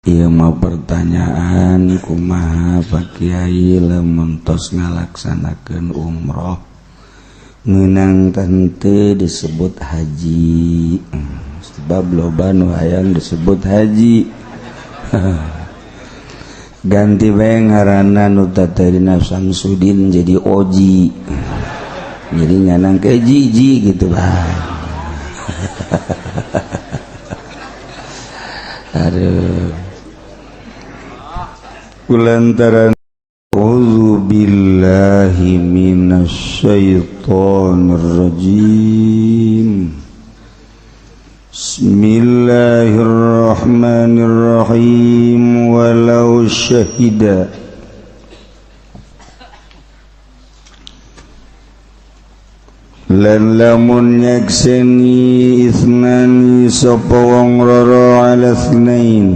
Ieu mah pertanyaan kumaha Pak Kiai lamun tos ngalaksanakeun umroh ngeunang teu disebut haji, sebab loba nu hayang disebut haji. Ganti bae ngaranna nu tadina Samsudin jadi Oji, jadi nyanang ke jiji gitu bae. Aduh, kulantaran a'udzu billahi minasyaitonir rajim. Bismillahirrahmanirrahim. Walau syahida lan lamun nyakseni isnani sapa wong loro ala itsnain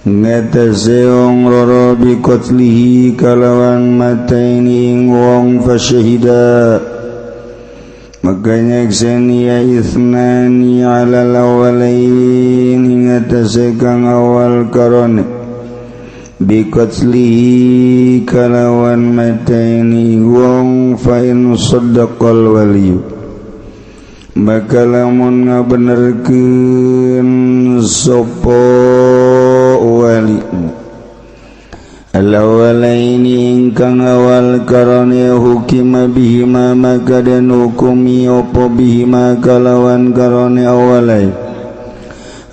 ngatasi wong loro bi qatlihi kalawan mataini ing wong fasyahida maka nyakseni ya isnani ala lawalain ngatasi kang awal karone bi qatlihi kalawan mataini wong fa in saddaqal waliyu maka lamun ngabenerkeun sapa wali alawalaini ingkang awal karone hukima bihima maka den hukumi opo bihima kalawan karone awalai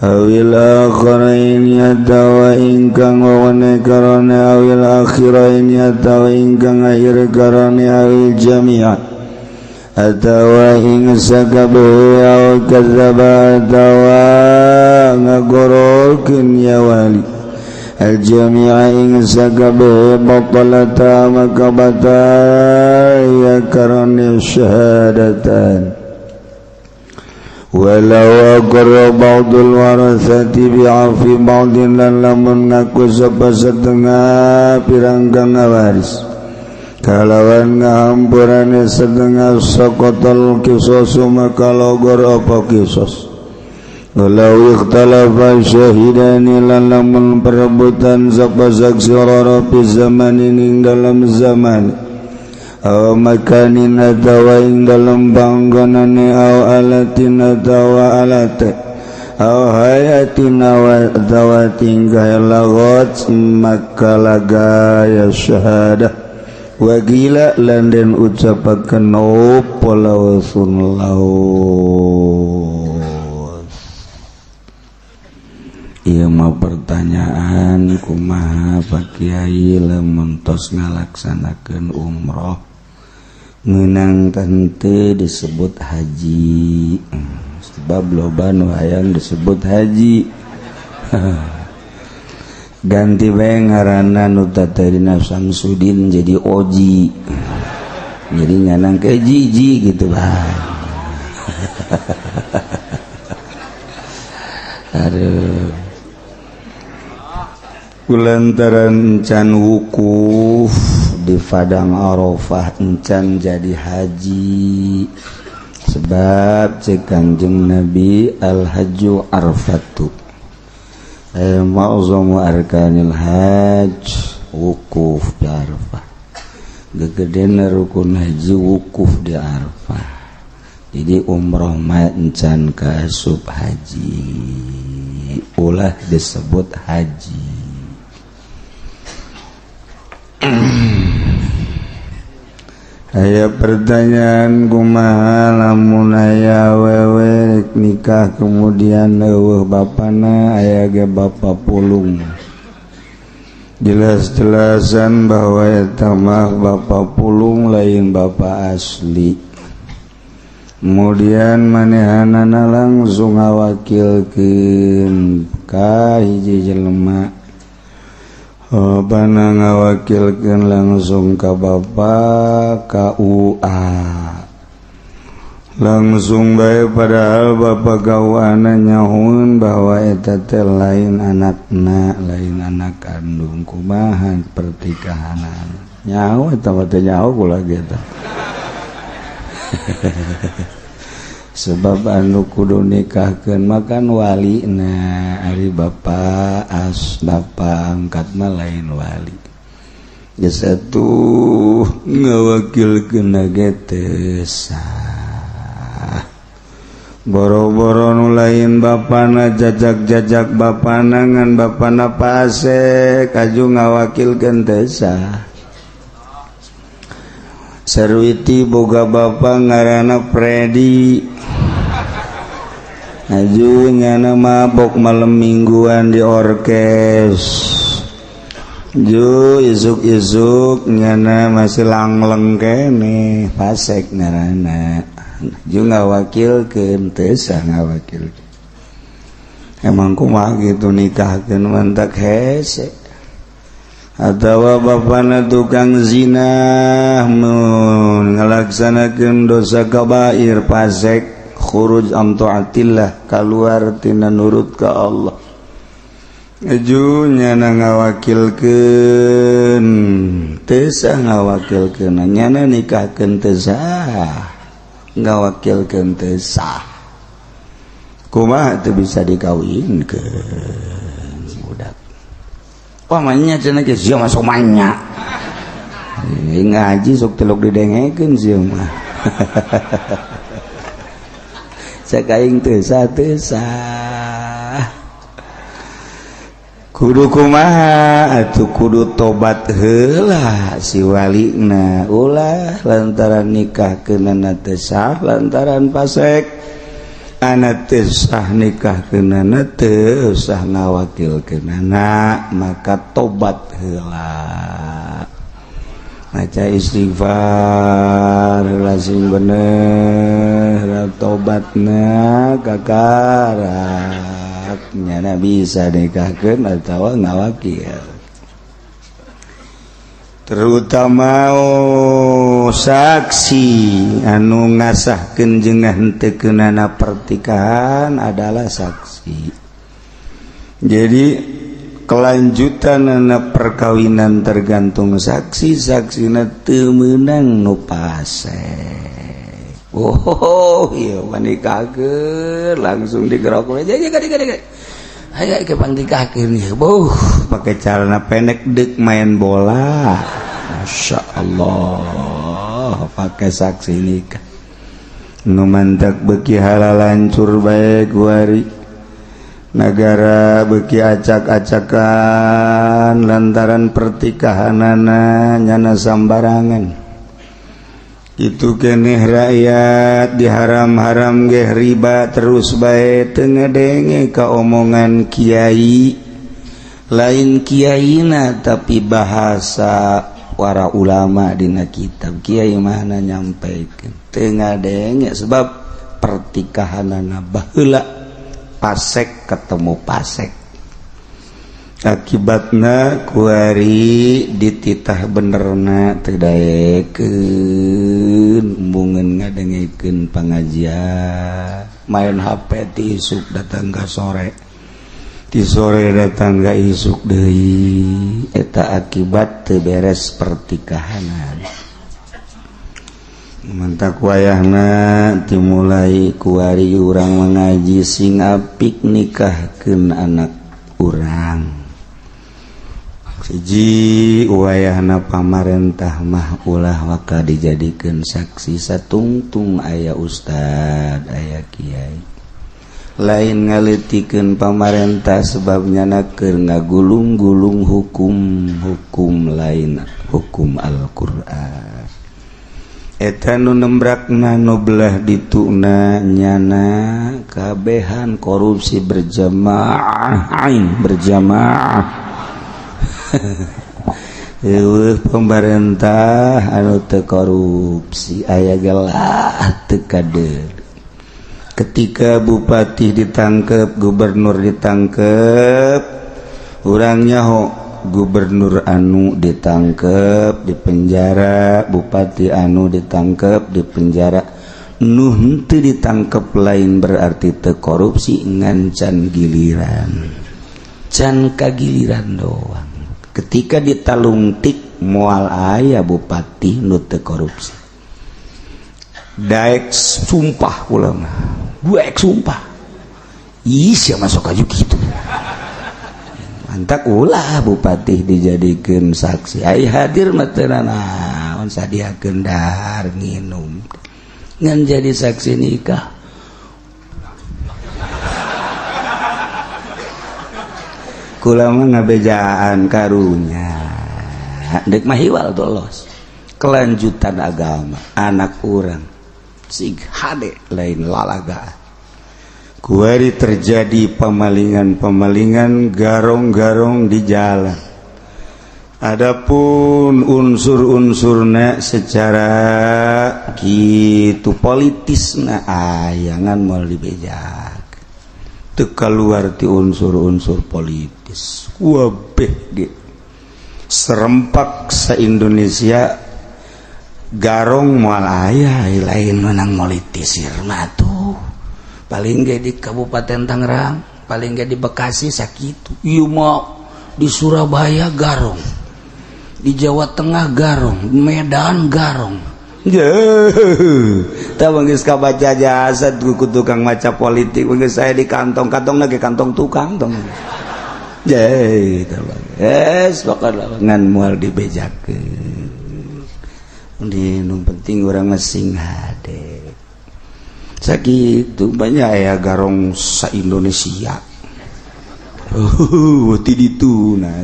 awil akhiraini atawa ingkang wawane karone awil akhiraini atawa ingkang akhir karone awil jami'a atawa ing sakabehe aw kadzaba atawa ngagorolkeun ya wali al jami'a ing sakabehe batalata maka batal ya karone syahadatan. Walau aqarra ba'dul warasati bi'afi ba'din lan lamun ngaku sapa setengah pirang kang waris kalawan ngahampurane setengah saqatal kisos maka logor apa kisos. Walau ikhtalafa syahidani lan lamun perebutan sapa saksi loro fi zamanin ing dalam zaman aw makanin atawa ing dalam panggonane aw alatin atawa alate aw hayatin atawa tingkah lagot maka laga ya syahadah. Wagila lan den ucapakeun opo lausun laus. Ieu mah pertanyaan kumaha Pak Kiai lamun tos ngalaksanakeun umroh ngeunang teu disebut haji, sebab loba nu hayang disebut haji. Ganti bae ngaranna nu tadina Samsudin jadi Oji, jadi nyanang ke jiji gitu bae. Aduh, kulantaran encan wukuf di Padang Arafah encan jadi haji, sebab cek Kanjeng Nabi al hajju arfatu ma'zamu arkanil hajj wukuf di Arafah. Gegedena rukun haji wukuf di Arafah. Jadi umroh mah encan kaasup haji, ulah disebut haji. Aya pertanyaan kumaha lamun aya awewe rek nikah kemudian eueuh bapana aya ge bapa pulung. Jelas-jelasan bahwa eta mah bapa pulung lain bapa asli. Kemudian manehanana langsung ngawakilkeun ka hiji jelema. Bana ngawakilkeun langsung ka bapa KUA langsung bae, padahal bapa KUA na nyahueun bahwa eta teh lain anakna, lain anak kandung. Kumaha pertikahanan nyaho eta mah teh nyaho kula ge teh. Sebab anu kudu nikahkeun makan wali, nah ari bapak as bapak angkat mah lain wali. Geus atuh ngawakilkeun ge teu sah. Boro-boro nu lain bapana, jajak-jajak bapana, ngan bapana fasek aju ngawakilkeun teu sah. Sarwiti boga bapa ngaranna Freddy, aju nyana mabok malam mingguan di orkes. Ju isuk-isuk nyana masih langleng kene, fasek ngaranna. Ju ngawakilkeun teu sah ngawakil. Emang kumaha gitu nikahkeun mantak hese. Atawa bapana tukang zina, mun ngalaksanakeun dosa kabair, fasek, khuruj an taatillah, keluar tina nurut ka Allah. Aju nyana ngawakilkeun teu sah ngawakilkeun, nyana nikahkeun teu sah, ngawakilkeun teu sah. Kumaha teu bisa dikawinkeun budak? Wah, manya cenah ge sia masuk manya. Ngaji sok telok didengekeun sia mah. Cek aing teu sah, teu sah. Kudu kumaha atuh? Kudu tobat heula si walina, ulah lantaran nikahkeunana teu sah, lantaran fasek anak teu sah nikahkeunana, teu sah ngawakilkeunana, maka tobat heula, maca istighfar heula sing bener tobatna, kakarak nyana bisa nikahkeun atawa ngawakil. Terutama, oh, saksi anu ngasahkeun jeung henteu keunana pertikahan adalah saksi. Jadi kelanjutan anak perkawinan tergantung saksi. Saksina teu meunang nu fasek. Oh iya, nikahkeun langsung digerok aja. Ayo ke nikahkeun ya, buh, pakai celana pendek dek main bola. Masya Allah, pakai saksi nikah. Nu mantak beki halalancur bae kuari negara, beki acak-acakan lantaran pertikahanana nyana sambarangan. Itu keneh rakyat diharam-haram geh riba terus bae, teu ngadenge ka omongan kiai. Lain kiaina, tapi bahasa para ulama dina kitab. Kiai mana nyampaikan teu ngadenge, sebab pertikahanana baheula pasek ketemu pasek. Akibatna kuari dititah benerna teu daekeun, embungeun ngadengekeun pangajian, main HP ti isuk datang ka sore, ti sore datang ka isuk deui. Eta akibat teu beres pertikahanan. Mantak wayahna dimulai kuari urang mengaji sing apik nikahkeun anak urang. Hiji, wayahna pamarentah mah ulah waka dijadikan saksi satungtung aya ustad, aya kiai. Lain ngaleutikeun pamarentah, sebabnya keur ngagulung-gulung hukum hukum lain hukum Al-Qur'an. Eta nu nembrakna, nu belah dituna nyana kabehan korupsi berjamaah, aing berjamaah. Eueuh pemerintah anu teu korupsi, aya gelah teu kader. Ketika bupati ditangkep, gubernur ditangkep, urang nyaho gubernur anu ditangkep di penjara, bupati anu ditangkep di penjara. Nu henteu ditangkep lain berarti teu korupsi, ngan can giliran, can kagiliran doang. Ketika ditalungtik, moal aya bupati nu teu korupsi. Daek sumpah kula mah, daek sumpah. Ih, sia masuk aja gitu. Mantak ulah bupati dijadikan saksi. Ai hadir mah teu nanaon, sadiakeun dahar nginum. Ngan jadi saksi nikah. Kula mah ngabejaan karunya. Dek mah hiwal tolos. Kelanjutan agama anak urang sig hade lain lalaga. Kuari terjadi pemalingan-pemalingan, garong-garong di jalan. Adapun unsur-unsurna secara gitu politisna ayangan moal dibejak. Teu kaluar ti unsur-unsur politis. Wabeh ge. Serempak sa-Indonesia garong moal aya lain menang politisir mah tuh. Paling ge di Kabupaten Tangerang, paling ge di Bekasi sakitu. Ieu mah di Surabaya garong, di Jawa Tengah garong, Medan garong. Tah geus kabaca jasad ku tukang maca politik geus saya di kantong-kantong lagi kantong tukang tong. Ye, tah geus pokona ngan moal dibejakeun. Di nu penting urang mah sing hade. Sakitu banyak ya garong sa Indonesia. Ti ditu nah.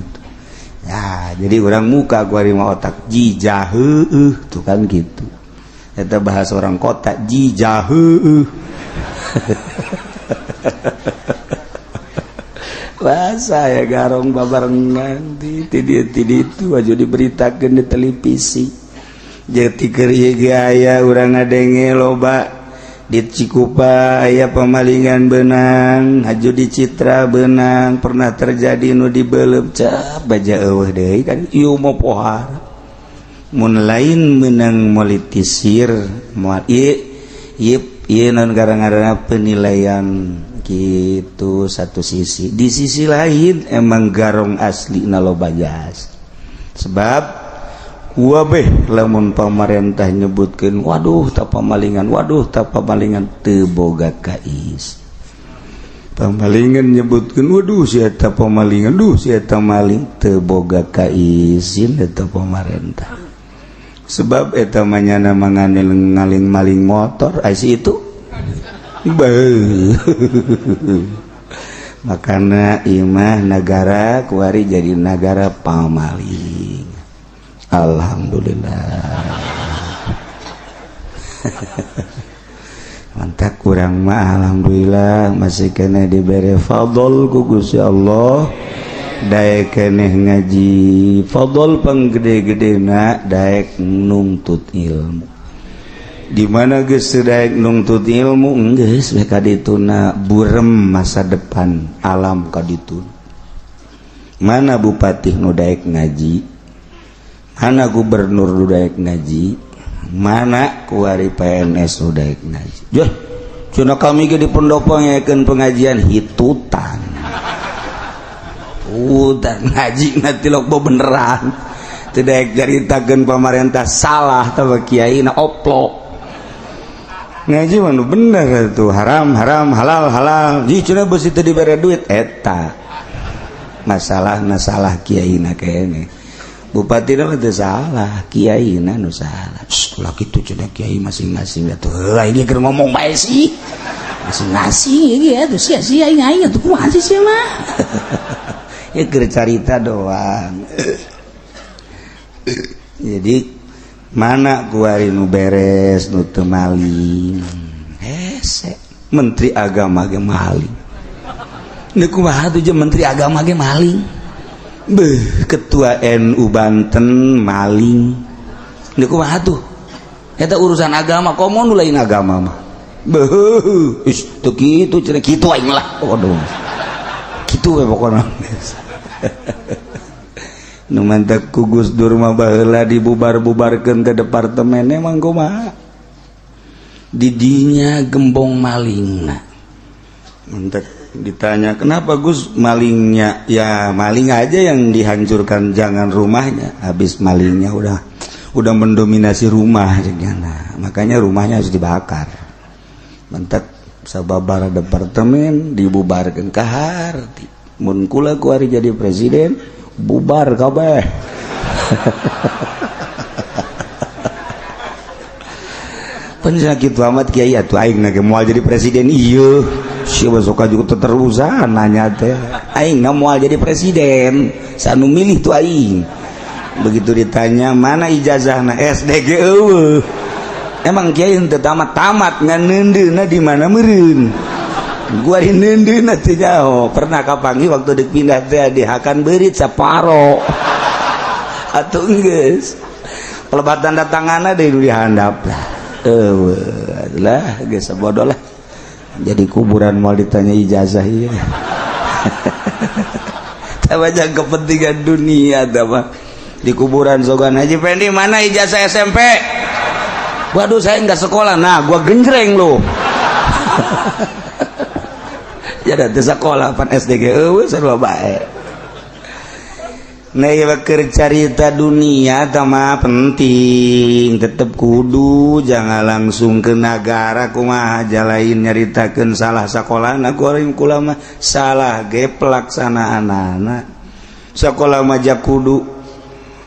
Ya, jadi orang muka gua mah otak jijah heueuh tuh kan gitu. Eta bahasa orang kota jijah heueuh. Bahasa ya garong babarengan di ti ditu aja diberitakeun di televisi. Jadi keur ieu ge aya urang ngadenge loba di Cikupa aya pemalingan benang, haju di Citra benang, pernah terjadi nu dibeleup cap baja eueuh deui kan ieu mah pohara. Mun lain menang politisir moal ieu ieu ieu naon gara-gara penilaian gitu satu sisi. Di sisi lain emang garong asli na loba jas. Sebab wabeh lamun pamarentah nyebutkeun waduh tah pamalingan, waduh tah pamalingan teu boga kais. Pamalingan nyebutkeun waduh si eta pamalingan, duh si eta maling teu boga kaisin eta pamarentah. Sebab eta mah nyana manganil ngaling maling motor ai si itu. Beuh. Makana imah nagara kuari jadi nagara pamaling. Alhamdulillah. Mantap kurang mah alhamdulillah masih kena diberi fadl ku Gusti Allah. Daek keneh ngaji fadl panggede-gedena daek nungtut ilmu. Di mana geus daek nungtut ilmu geus we kadituna burem masa depan alam kadituna. Mana bupati nu daek ngaji? Mana gubernur nu daek ngaji? Mana kuari PNS nu daek ngaji? Juh, cenah kami ge di pendopo ngayakeun pengajian hitutan. Udah ngaji nanti lok beneran. Teu daek caritakeun pamarentah salah tah kiai na oplok. Ngaji mah nu bener tuh haram haram halal halal. Ji cenah beusi teu dibere duit eta. Masalah masalah kiai na kene. Bupati mah teu salah, kiai na nu salah. Ulah kitu cenah kiai masing-masing atuh. Heuh ini keur ngomong bae sih. Masing-masing ieu atuh sia-sia aing aing atuh kumaha sih sia mah. Ya keur carita doang. Jadi mana kuari nu beres nu teu maling. Hese menteri agama ge maling. Nu kumaha tuh menteri agama ge maling. Beuh, ketua NU Banten maling. Nu kumaha tuh? Eta urusan agama, komo nu lain agama mah. Beuh, is teu kitu cenah kitu aing lah. Waduh. Kitu we pokona. Nu mantak ku Gus Dur mah baheula dibubar-bubarkeun ke departemen emang kumaha? Didinya gembong malingna. Mantak ditanya kenapa Gus malingnya, ya maling aja yang dihancurkan, jangan rumahnya. Habis malingnya udah Udah mendominasi rumah nah, makanya rumahnya harus dibakar. Mentek sababar departemen dibubarkan kaharti. Mun kula kuari jadi presiden bubar kabeh. Penyakit amat kiai atuh aing na ge moal jadi presiden ieu. Siapa suka juga terusan nanya teh. Aing na moal jadi presiden. Sanu milih tuh aing. Begitu ditanya mana ijazahna SDG eueuh. Emang kiai henteu tamat-tamat ngan neundeunna di mana meureun. Gua di neundeunna teu jauh. Pernah kapanggih waktu deuk pindah teh di hakan beurit saparo. Atuh geus. Pelebatan datanganna deui di handap lah. Eueuh lah geus bodoh lah. Jadi kuburan mau ditanya ijazah ieu. Tah kepentingan dunia tah mah. Di kuburan sogan Haji Pendi mana ijazah SMP? Waduh saya nggak sekolah. Nah gua genjreng lo. Ya da teu sekolah pan SDG eueuh sarua bae. Nah ieu keur carita dunia tah mah penting tetep kudu jangan langsung ke nagara kumaha lain nyaritakeun salah sakolana goreng kula mah salah ge pelaksanaanana. Sekolah mah kudu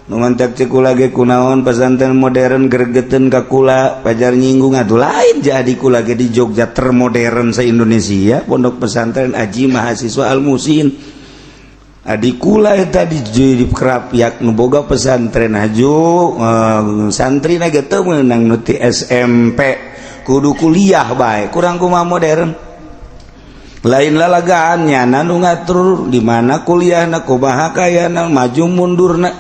numantak cek kula ge kunaon pesantren modern gergeten ka kula pajar nyinggung atuh lain jadi kula ge di Jogja termodern se Indonesia pondok pesantren Aji mahasiswa Al Musin adi kula eta di Krapyak nu boga pesantren aju santri na ge teu meunang nu ti SMP kudu kuliah bae kurang kumaha modern lain lalagaan nyana nu ngatur di mana kuliahna kumaha kayana maju mundurna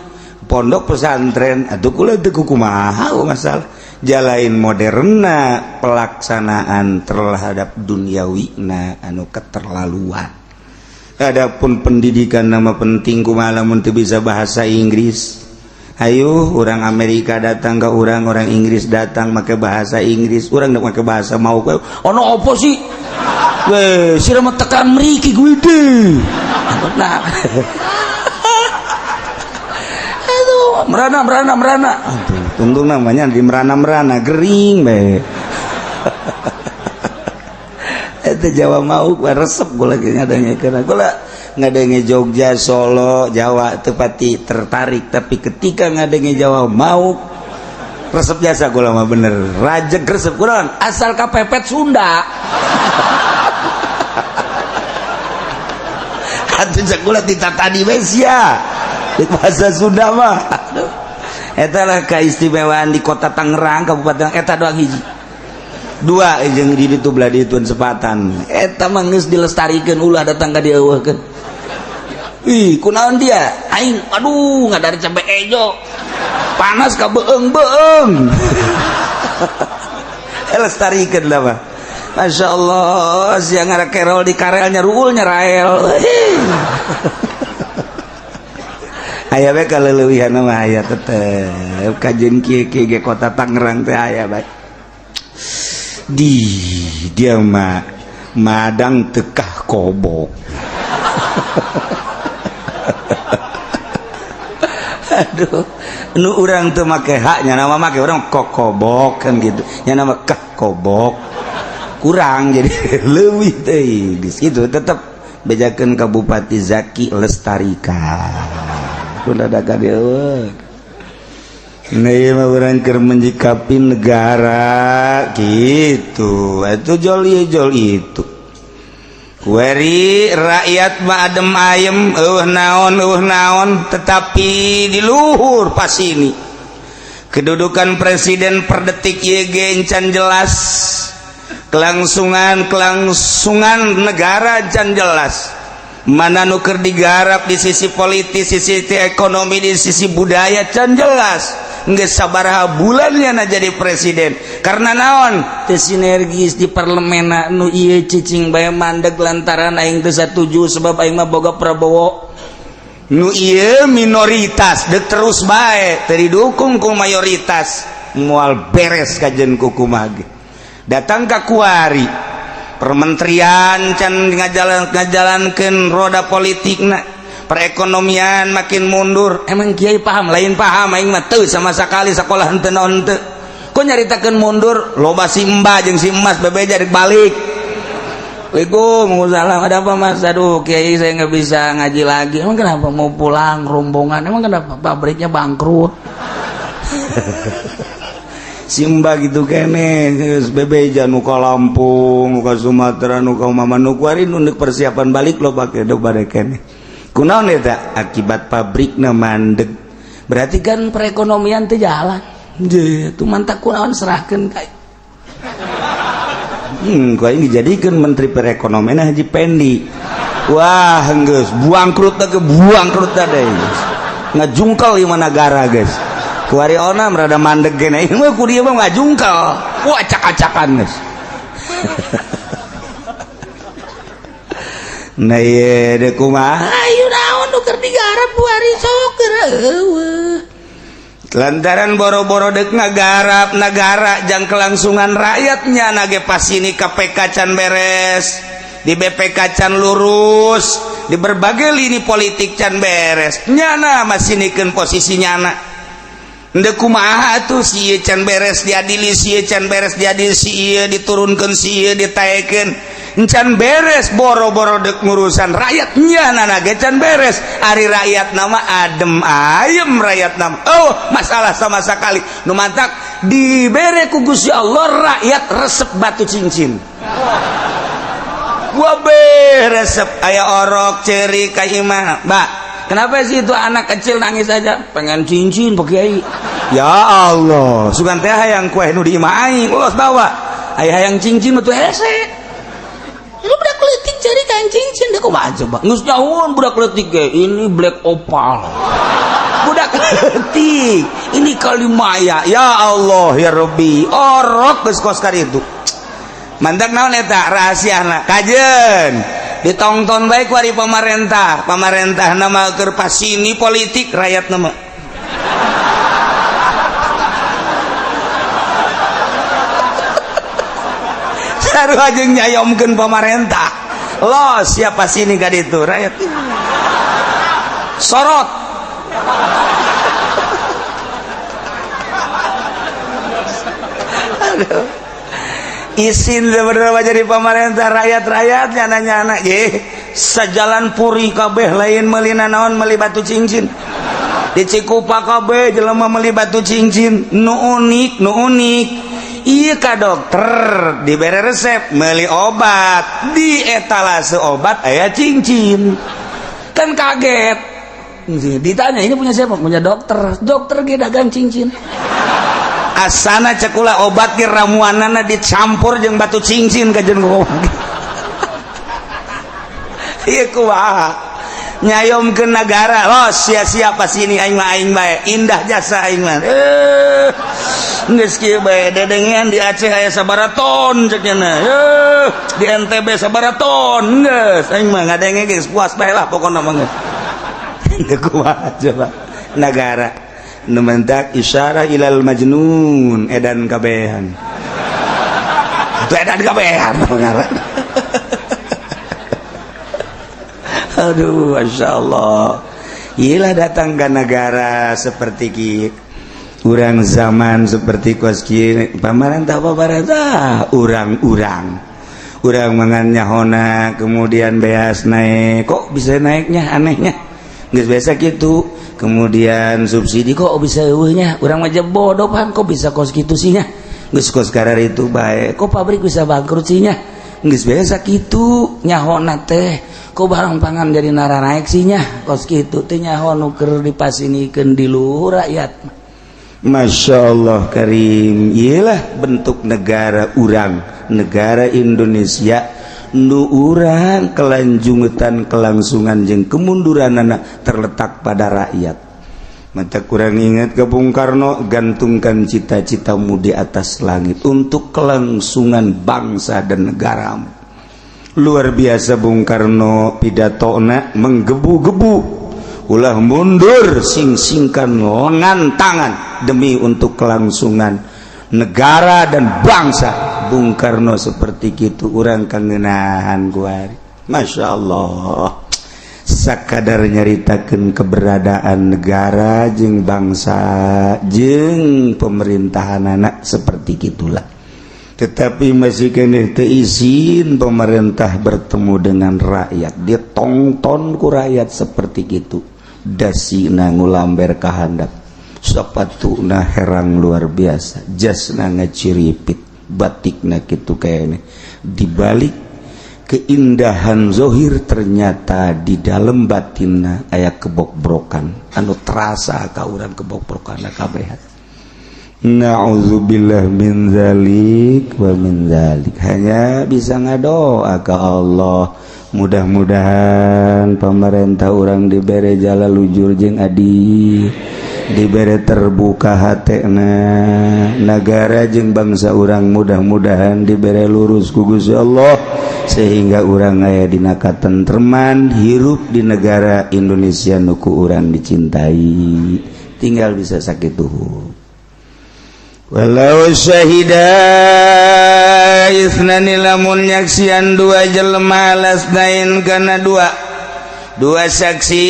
pondok pesantren atau kula teu kumaha masalah jalain moderna pelaksanaan terhadap duniawi na anu keterlaluan. Adapun pendidikan nama penting kumaha lamun teu bisa bahasa Inggris. Ayo orang Amerika datang ke orang, orang Inggris datang make bahasa Inggris, orang make bahasa mau ke ono opo sih? Weh, sira mah tekan mriki gue deh. Nah. Aduh, merana merana merana. Aduh, tunggu namanya di merana merana gering bae. Itu Jawa mau resep gue lagi ngadenge karena gue ngadenge Jogja, Solo, Jawa tepati tertarik, tapi ketika ngadenge Jawa mau resep jasa gue lama bener rajeg resep kurang asal kepepet Sunda. Atuh cek kula tita tadi sia di bahasa Sunda mah. Eta lah keistimewaan di kota Tangerang, Kabupaten eta doang hiji. Dua jeung di ditu belah ditu sepatan. Eta mah geus dilestarikeun ulah datang ka dieuweuhkeun. Ih, kunaon dia? Aing aduh ngadar cabe ejo. Panas ka beung-beung. Lestarikan lah mah. Masya Allah, siang ngara kerol di karelnya ruulnya rael. Aya bae kaleuwihan mah aya tetep kajen kieu kieu ge kota Tangerang teh aya bae. Di dia mah madang tekah kobok. Aduh, nu urang teu make haknya nama make urang kokobok kan gitu. Nya nama kah kobok. Kurang jadi leuwih teh di situ tetep bejakeun ka Bupati Zaki lestarikan. Udah ada ka dieu. Nah, ieu mah urang keur menyikapi negara gitu. Itu jol ieu jol itu. Kueri rakyat mah adem ayem eueuh naon tetapi di luhur pas ini. Kedudukan presiden per detik ieu ge encan jelas. Kelangsungan negara encan jelas. Mana nu keur digarap di sisi politis, sisi ekonomi, di sisi budaya can jelas. Geus sabaraha bulannya na jadi presiden karena naon teu sinergis di parlemen nu ieu cicing bae mandeg lantaran aing teu satuju sebab aing mah boga Prabowo nu ieu minoritas deuk terus bae teu didukung ku mayoritas moal beres kajen ku kumaha ge. Datang ka kuari permenterian can ngajalankeun roda politikna, Perekonomian makin mundur. Emang kiai paham? Lain paham, aing mah teu sama sekali sekolah henteu naon teu. Kok nyaritakeun mundur? Loba si Mbah jeung si Emas bebeja rek balik. Waalaikumsalam, ada apa, Mas? Aduh, kiai, saya nggak bisa ngaji lagi. Emang kenapa? Mau pulang rombongan. Emang kenapa? Pabriknya bangkrut. Simba gitu kene geus bebeja nu ka Lampung, nu ka Sumatera, nu ka Manokwari, nu persiapan balik lo pake dok bade kene. Kunaon eta? Akibat pabrikna mandeg. Berarti kan perekonomian teh jalan. Je, tuh mantak kunaon serahkeun ka kau ini dijadikan menteri perekonomian Haji Pendi. Wah, geus buangkrut ke buangkrut deh. Ngajungkal di mana negara, guys. Kuari onam rada mandeg gene. Ini mah ku dia mah ngajungkal. Wah, acak-acakan, guys. Nah, ieu deuk kumaha? Ayo naon nu keur digarap kuari sok keur eueuh. Lantaran boro-boro dek ngagarap negara jang kelangsungan rakyatnya nage pas ini KPK can beres, di BPK can lurus, di berbagai lini politik can beres, nyana masih nikeun posisi nyana. Ndek kumaha tuh, si ieu can beres diadili, si ieu can beres diadili, si ieu diturunkeun, si ieu ditaekeun, can beres. Boro-boro dek ngurusan rakyat, nyana nage can beres. Ari rakyat nama adem ayem, rakyat nama oh masalah sama sekali. Nu mantak dibere ku Gusti Allah rakyat resep batu cincin. Gua resep aya orok ceri ka imah. Mbak, kenapa sih itu anak kecil nangis aja pengen cincin, Pak Kiai? Ya Allah, sugan teh hayang kue nu di imah aing ulos bawa aya hayang cincin mah tuh hese. Lu budak leutik cari kan cincin deh, kumaha coba? Geus nyahoan budak leutik ge, ini black opal. Budak leutik, ini kalimaya. Ya Allah ya Rabbi, orok geus kos itu. Mantak naon eta rahasiana? Kajen ditongton baik wari pemerintah. Pemerintah nama keur pasini politik, rakyat nama sarua jeung nyayomkeun pemerintah. Lo siapa sini ka ditu rakyat sorot. Aduh. Isin sebenarnya jadi pemerintah, rakyat-rakyat nyana-nyana ye sejalan puri kabeh lain meuli naon, meuli batu cincin. Di Cikupa kabeh jelema meuli batu cincin. Nu unik, nu unik iya ka dokter dibere resep meuli obat, di etalase obat aya cincin, kan kaget. Ditanya, ini punya siapa? Punya dokter. Dokter ge dagang cincin. Asana cekula obat ge ramuanana dicampur jeung batu cincin kajen kumaha. Ieu kumaha nyayomkeun negara los sia-sia pas ini aing mah, aing bae indah jasa aing mah. Geus kieu bae dedengean di Aceh aya sabaraton cek nya. Di NTB sabaraton geus aing mah ngadenge geus puas bae lah pokona mah geus. Kumaha coba negara nu mentak isyarah ilal majnun edan kabehan. Itu edan kabehan pengaran. Aduh, Masya Allah. Iyalah datang ke negara seperti ki urang zaman seperti kos kieu pamarentah pamarentah urang-urang urang mangan nyahona kemudian beas naik, kok bisa naiknya anehnya geus biasa gitu. Kemudian subsidi kok bisa eueuhnya, urang mah bodoh pan, kok bisa kos kitu sih nya, geus kos karar itu bae, kok pabrik bisa bangkrut sih nya, geus biasa kitu nyahona teh, kok barang pangan jadi nara naik sih nya, kos kitu teh nyaho nu keur dipasinikeun di luhur rakyat. Masya Allah Karim, iyalah bentuk negara urang, negara Indonesia nu urang kelanjutan kelangsungan jeung kemunduran anak terletak pada rakyat. Mata kurang ingat ke Bung Karno, gantungkan cita-citamu di atas langit untuk kelangsungan bangsa dan negaramu. Luar biasa Bung Karno pidatona menggebu-gebu, ulah mundur, sing-singkan lengan tangan demi untuk kelangsungan negara dan bangsa. Bung Karno seperti gitu, urang kangenahan kuari. Masya Allah. Sakadar nyaritakeun keberadaan negara jeung bangsa jeung pemerintahan anak seperti gitulah, tetapi masih keneh teu izin pemerintah bertemu dengan rakyat. Ditongton ku rakyat seperti gitu, dasina ngulamber ka handap, sepatuna herang luar biasa, jasna ngaciripit, batikna gitu. Kayaknya dibalik keindahan zohir ternyata di dalam batinna aya kebokbrokan anu terasa ka urang, kebokbrokan kabehan. Na'udzubillah min zalik wa min zalik. Hanya bisa ngadoa ke Allah, mudah-mudahan pemerintah urang dibere jala lujur jeung adil, dibere terbuka hatena, negara jeung bangsa urang mudah-mudahan dibere lurus ku Gusti Allah sehingga urang aya dina katentreman hirup di negara Indonesia nu ku urang dicintai. Tinggal bisa sakitu. Walau syahida isnani, lamun nyaksian dua jelema, alasnain kana dua dua saksi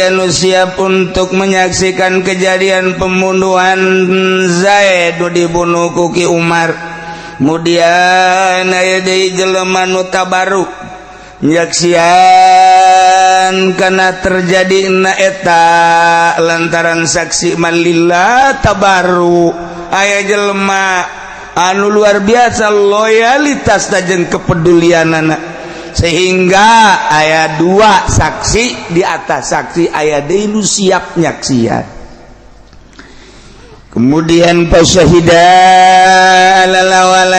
anu siap untuk menyaksikan kejadian pembunuhan Zaid nu dibunuh ku Ki Umar. Kemudian aya deui jelema nu tabaru nyaksian karena terjadi na eta, lantaran saksi malillah tabaru, aya jelema anu luar biasa loyalitas jeung kepedulian anak sehingga aya dua saksi, di atas saksi aya deui nu siap nyaksian. Kemudian fasyahida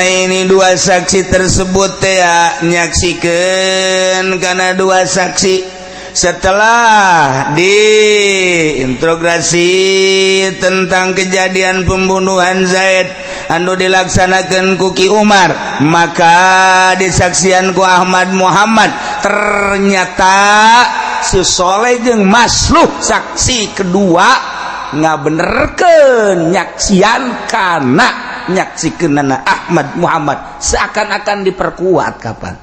ini dua saksi tersebut ya nyaksikan karena dua saksi setelah diinterogasi tentang kejadian pembunuhan Zaid anu dilaksanakan ku Ki Umar, maka disaksian ku Ahmad Muhammad, ternyata si Soleh jeung Masluh saksi kedua ngabenerkeun nyaksian kana nyaksikeunana Ahmad Muhammad, seakan-akan diperkuat. Kapan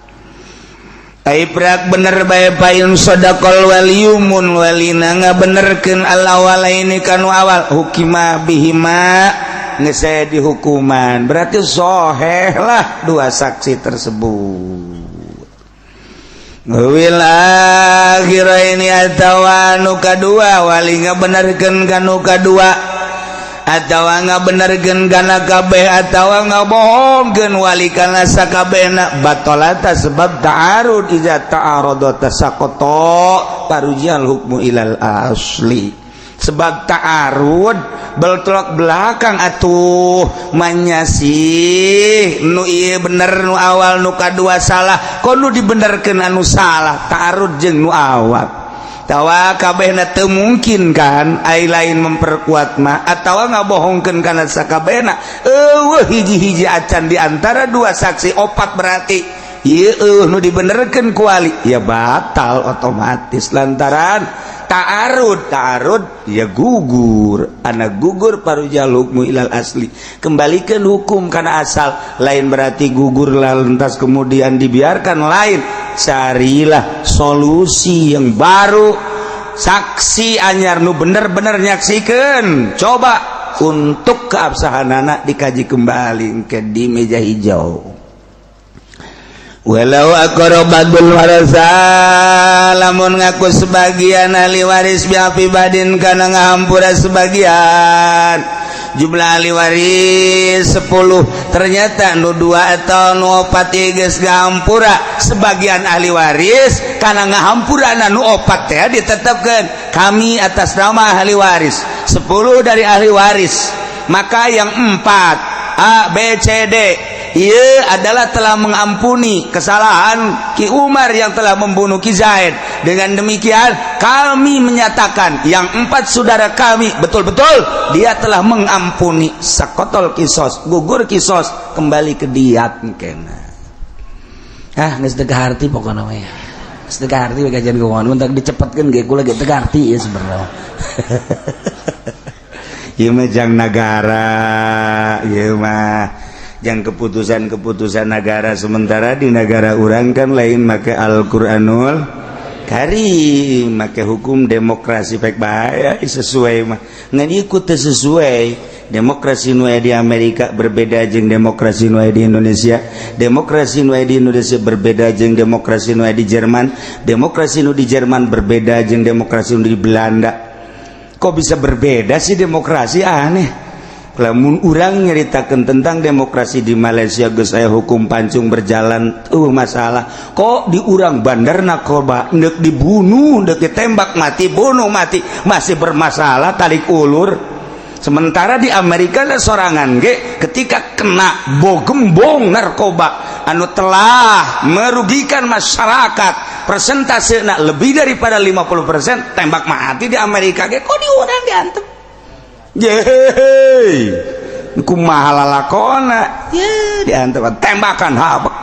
Aiprak bener bae payun sodaqal waliyu, mun walina ngabenerkeun al awalaini kanu awal, hukima bihima, geus saya dihukuman, berarti soheh lah dua saksi tersebut. Wil ini atawa nu kadua, wali ngabenerkeun kanu kadua atawa ngabenerkeun kana kabeh atawa ngabohongkeun wali kana sakabehna, batolata sebab ta'arud. Iza ta'arada tasaqata, farujal hukmu ilal asli. Sebab ta'arud, bertolak belakang atuh, manyasih nu ieu bener nu awal, nu kadua salah, kono dibenerkeun anu salah. Ta'arud jeung nu awal tawa kabehna teu mungkin kan, ai lain memperkuat mah atawa ngabohongkeun kana sakabehna. Eueuh hiji-hiji acan di antara dua saksi opat, berarti ieu eueuh nu dibenerkeun ku wali, ya batal otomatis lantaran ta'arud. Ta'arud ya gugur, anak gugur farujal hukmu ilal asli, kembalikan hukum karena asal. Lain berarti gugur lantas kemudian dibiarkan, lain. Carilah solusi yang baru, saksi anyar nu bener-bener nyaksikan. Coba untuk keabsahan anak dikaji kembali ke di meja hijau. Walau aqarra ba'dul warasa, lamun ngaku sebagian ahli waris, bi'afwi ba'din kana ngahampura sebagian. Jumlah ahli waris 10, ternyata nu dua atau nu opat geus ngahampura. Sebagian ahli waris kana ngahampura nu opat teh ditetapkan kami atas nama ahli waris 10 dari ahli waris, maka yang empat A B C D ia adalah telah mengampuni kesalahan Ki Umar yang telah membunuh Ki Zaid. Dengan demikian kami menyatakan yang empat saudara kami betul-betul dia telah mengampuni. Saqatal qisos, gugur kisos, kembali ke diat kena. Ah, geus teu kaharti pokona mah ya. Geus teu kaharti we kajian keuangan, mun dicepetkeun ge kula ge teu kaharti ya sebenarnya. Ieu mah jang nagara, ieu mah jang keputusan-keputusan negara. Sementara di negara urang kan lain make Al-Qur'anul. Karim make hukum demokrasi baik baik sesuai mah, ngan ikut teu sesuai. Demokrasi nu aya di Amerika berbeda jeung demokrasi nu aya di Indonesia. Demokrasi nu aya di Indonesia berbeda jeung demokrasi nu aya di Jerman. Demokrasi nu di Jerman berbeda jeung demokrasi nu di Belanda. Kok bisa berbeda sih demokrasi? Aneh. Lamun urang nyeritakan tentang demokrasi di Malaysia, geus aya hukum pancung berjalan masalah. Kok di urang bandar narkoba ndek dibunuh, ndek ditembak mati, bunuh mati, masih bermasalah, tarik ulur. Sementara di Amerika ada sorangan ge ketika kena bogembong narkoba anu telah merugikan masyarakat, persentase nak lebih daripada 50%, tembak mati di Amerika ge. Kok di urang diantep? Yeay, kumaha lalakona ye diantep tembakan habek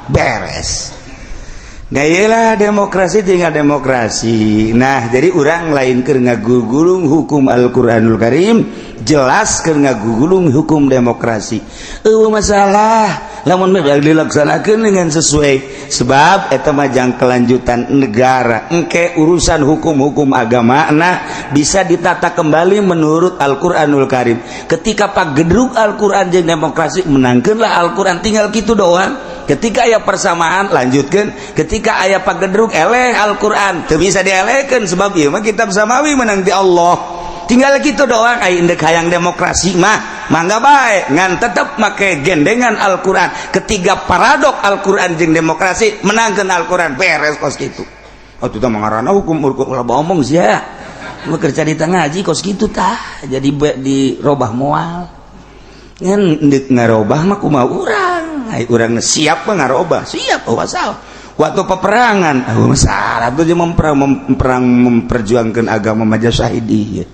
beres. Lah, demokrasi tinggal demokrasi. Nah, jadi urang lain keur ngagugulung hukum Al-Qur'anul Karim, jelas keur ngagugulung hukum demokrasi. Eueuh masalah lamun dilaksanakeun dengan sesuai, sebab eta mah jang kelanjutan negara. Engke urusan hukum-hukum agama nah bisa ditata kembali menurut Al-Qur'anul Karim. Ketika pagedrug Al-Qur'an jeung demokrasi, menangkeunlah Al-Qur'an, tinggal kitu doang. Ketika aya persamaan, lanjutkan. Ketika aya pagedrug, eleh Al-Qur'an. Teu bisa dielehkeun, sebab ieu mah kitab samawi, menang di Allah. Tinggal gitu doang. Ai indek hayang demokrasi mah mangga bae, ngan tetep make gendengan Al-Qur'an. Ketiga paradok Al-Qur'an jeung demokrasi, menangkeun Al-Qur'an, beres kos kitu. Oh, itu mah ngaranna hukum ulah omong sia. Bekerja di tengah ngaji kos kitu tah. Jadi dirobah moal. Ngan ndek ngarobah mah kumaha urang? Ai urang siap mah ngarobah, siap. Oh, masalah waktu peperangan, oh, masalah tuh memperang, memperang memperjuangkan agama maja syahidi ya.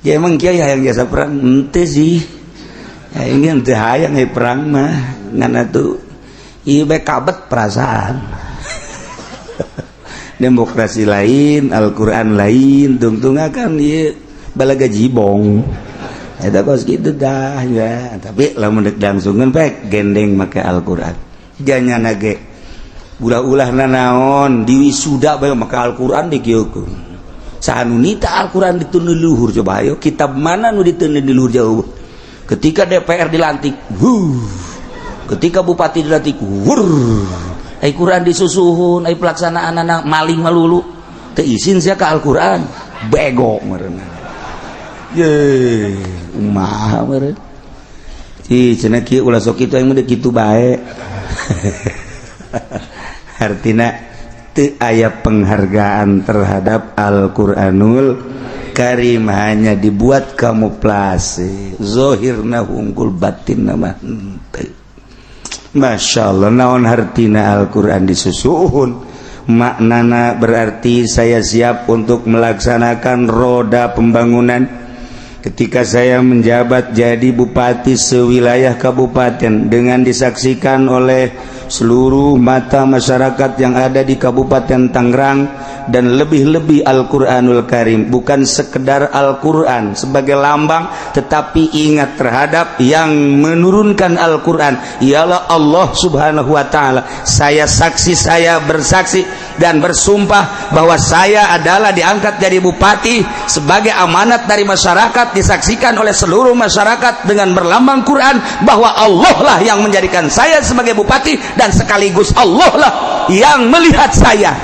Ya emang kiai hayang jasa perang ente sih ya, ini ente hayang ya perang mah, ngan atuh ieu bae kabet perasaan. Demokrasi lain, Al-Qur'an lain, tungtung akan ieu balaga jibong eta kos kitu dah ya. Tapi lamun dek langsungeun bae gendeng make Al-Qur'an, janyana ge ulah-ulah nanaon di wisuda bae make Al-Qur'an dikieukeun. Saha nu nita Al-Qur'an ditun di luhur? Coba ayo, kitab mana nu ditun di luhur jauh? Ketika DPR dilantik, wuh. Ketika bupati dilantik, wur. Ai Quran disusuhun, ai pelaksanaan anak maling melulu. Teu isin sia ka Al-Qur'an, bego meureun. Ye, kumaha meureun? Ih, cenah kieu, ulah sok kitu, aing mah kitu bae. Artina teu aya penghargaan terhadap Al-Qur'anul Karim, hanya dibuat kamuflase, zohirna hungkul, batin mah henteu. Masya Allah. Naon hartina Al-Quran disusuhun? Maknana berarti saya siap untuk melaksanakan roda pembangunan. Ketika saya menjabat jadi bupati sewilayah kabupaten dengan disaksikan oleh seluruh mata masyarakat yang ada di Kabupaten Tangerang dan lebih-lebih Al-Quranul Karim, bukan sekedar Al-Quran sebagai lambang, tetapi ingat terhadap yang menurunkan Al-Quran, ialah Allah Subhanahu wa Ta'ala. Saya saksi, saya bersaksi dan bersumpah bahwa saya adalah diangkat jadi bupati sebagai amanat dari masyarakat, disaksikan oleh seluruh masyarakat dengan berlambang Quran, bahwa Allah lah yang menjadikan saya sebagai bupati dan sekaligus Allah lah yang melihat saya.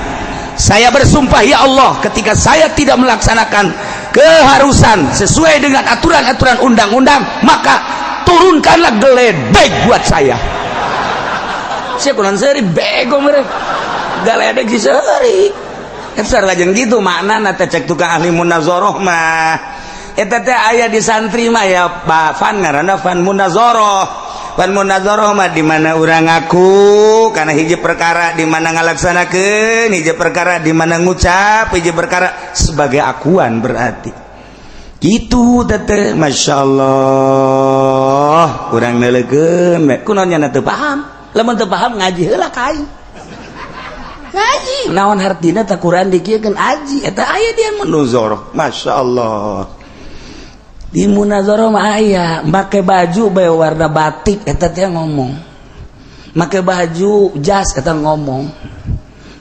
Saya bersumpah, ya Allah, ketika saya tidak melaksanakan keharusan sesuai dengan aturan-aturan undang-undang, maka turunkanlah geledek buat saya. Saya kurang seri bego mereka geledek si seri. Eta lajeng gitu makna teh cek tukang ahli munazoroh mah. Eta teh aya di santri mah ya, Pak, fan ngaranna fan munazoroh. Fan munazoroh mah di mana urang ngaku karena hiji perkara, di mana ngalaksanakeun hiji perkara, di mana ngucap hiji perkara sebagai akuan, berarti gitu teh. Masya Allah, kurang neleukeun kunaon nya teu paham. Lamun teu paham, ngaji heula kai, ngaji naon hartina teh Quran dikieukeun aji. Eta aya dia munazoroh. Masya Allah, di munazoroh mah aya make baju bae warna batik, eta teh ngomong, make baju jas eta ngomong.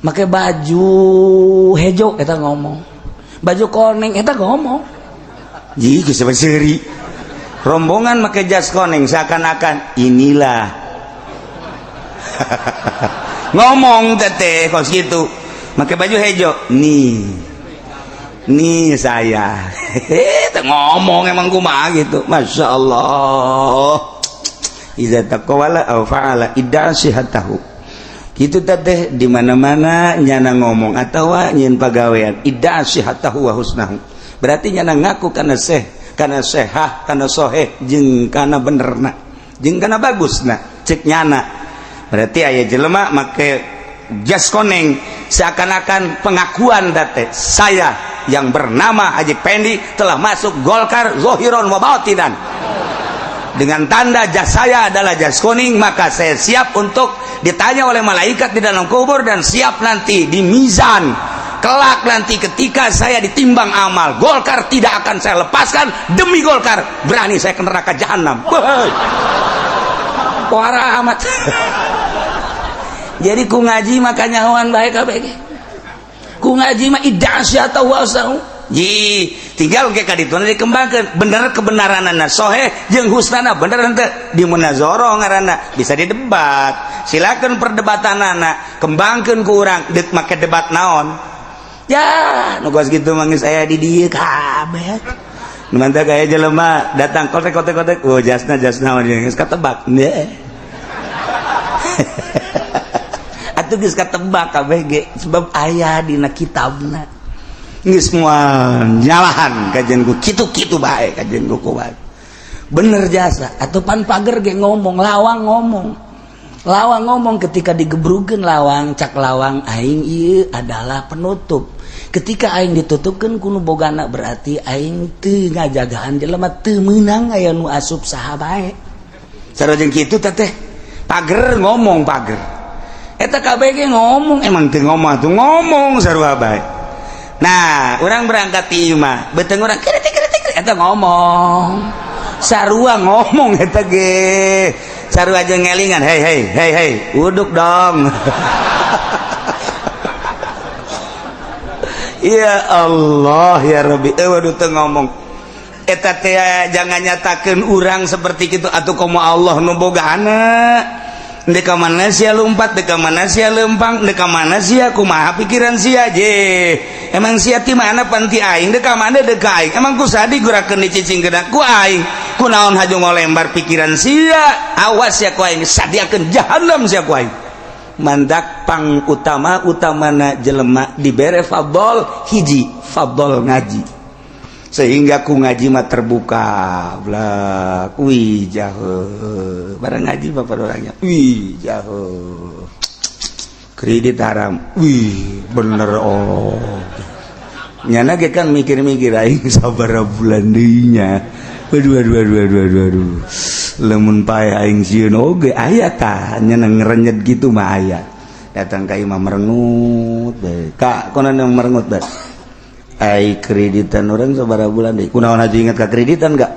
Make baju hejo eta ngomong, baju koneng eta ngomong. Ji geus seuri rombongan make jas koneng seakan-akan inilah ngomong teteh kos gitu, make baju hejo nih nih saya ngomong emang kumaha gitu. Masya Allah, iza taqawala aw fa'ala idda sihatahu gitu teteh. Di mana-mana nyana ngomong atawa nyin pagawean, idda sihatahu wa husnahu, berarti nyana ngaku kana seh, kana sehah, kana soheh, jeung kana benerna, jeung kana bagusna cek nyana. Berarti aya jelema make jas koneng seakan-akan pengakuan date, saya yang bernama Haji Pendi telah masuk Golkar zohiron wa batinan, dengan tanda jas saya adalah jas kuning, maka saya siap untuk ditanya oleh malaikat di dalam kubur dan siap nanti di mizan kelak nanti ketika saya ditimbang amal. Golkar tidak akan saya lepaskan, demi Golkar berani saya ke neraka jahanam. Parah amat. Jadi ku ngaji makanya nyahoan baik kabeh, ku ngaji mah idda atau wasau. Ji, tinggal ke kaditu dikembangkan bener kebenaranana, soheh jeung husnana bener henteu di munazoroh ngaranna, bisa didebat. Silakan perdebatanana kembangkeun ku urang, deuk make debat naon ya nu kos kitu mah geus aya di dieu kabeh. Nu mantap aya jelema datang kotek kotek kotek, oh jasna jasna geus katebak. Atuh geus katebak kabeh ge sebab aya dina kitabna. Geus moal nyalahan kajian ku kitu-kitu bae, kajian ku kuat bener jasa atau pan pager ge ngomong, lawang ngomong, lawang ngomong ketika digebrukeun lawang, cak lawang, aing ieu adalah penutup. Ketika aing ditutupkeun ku nu bogana, berarti aing teu ngajagaan jelema, teu meunang aya nu asup saha bae. Sarua jeung kitu teh pager ngomong, pager eta kabeh ge ngomong, emang teu ngomong tuh ngomong sarua bae. Nah, orang berangkat ti imah beuteung urang kritik kritik, eta ngomong sarua, ngomong eta ge sarua jeung ngelingan, "Hei hei hei hei, uduk dong." Ya Allah ya Rabbi, waduh teu ngomong eta teh. Jangan nyatakeun urang seperti kitu atuh, komo Allah nu bogana. Dek ka mana sia lumpat, dek ka mana sia lempang, dek ka mana sia, kumaha pikiran sia je? Emang sia ti mana panti aing, dek ka mana dek ka aing? Emang ku sadi gurakeun dicicing kena ku aing? Ku naon haju ngolembar pikiran sia? Awas sia ku aing sadiakeun jahanam sia ku aing. Mandak pang utama utamana jelema dibere fadol hiji, fadol ngaji, sehingga ku ngaji mah terbuka blak. Wih jauh barang ngaji bapak orangnya, wih jauh kredit haram, wih bener. Oh nyana ge kan mikir-mikir, aing sabaraha bulan deui nya? Aduh aduh aduh aduh aduh aduh, lamun pae aing sieun oge aya tah nyana ngerenyet gitu mah aya. Datang ka imah merengut bae, kak konan yang merengut bae. Ai kreditan orang sabaraha bulan deui? Kunaon haji inget ka kreditan gak?